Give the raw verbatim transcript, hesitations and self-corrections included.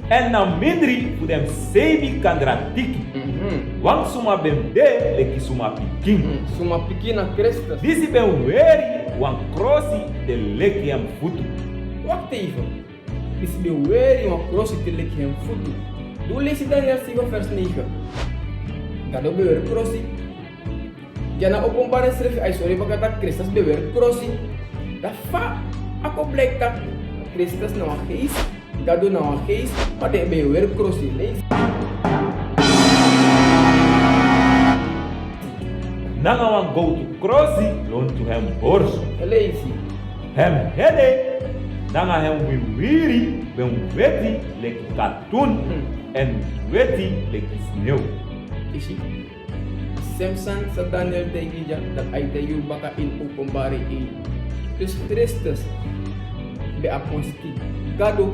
Èn na mindri fu den seibi kandratiki, mhm, wan suma ben de leki suma pikin. Mhm. Suma pikin na Kristus. Disi ben weri wan krosi te leki en futu. Wakti even. Disi ben weri wan krosi te leki en futu. Di un leisi Daniel seven vers negen. Gado ben weri krosi. Dya na Openbaring srefi a e sori baka taki Kristus ben weri krosi. Dan fa a kon bliki taki Kristus na wan geest, Gado na wan geest, ma den ben e weri krosi? Leisi. Nanga wan gowtu krosi lontu en borsu. Leisi. En ede nanga en wiwiri ben weti leki katun, hmm, èn weti leki snew. Yu si? Sem sani san Daniel taigi dya, dati a e taigi yu baka ini Openbaring één. Dus Kristus ben a kon seti Gado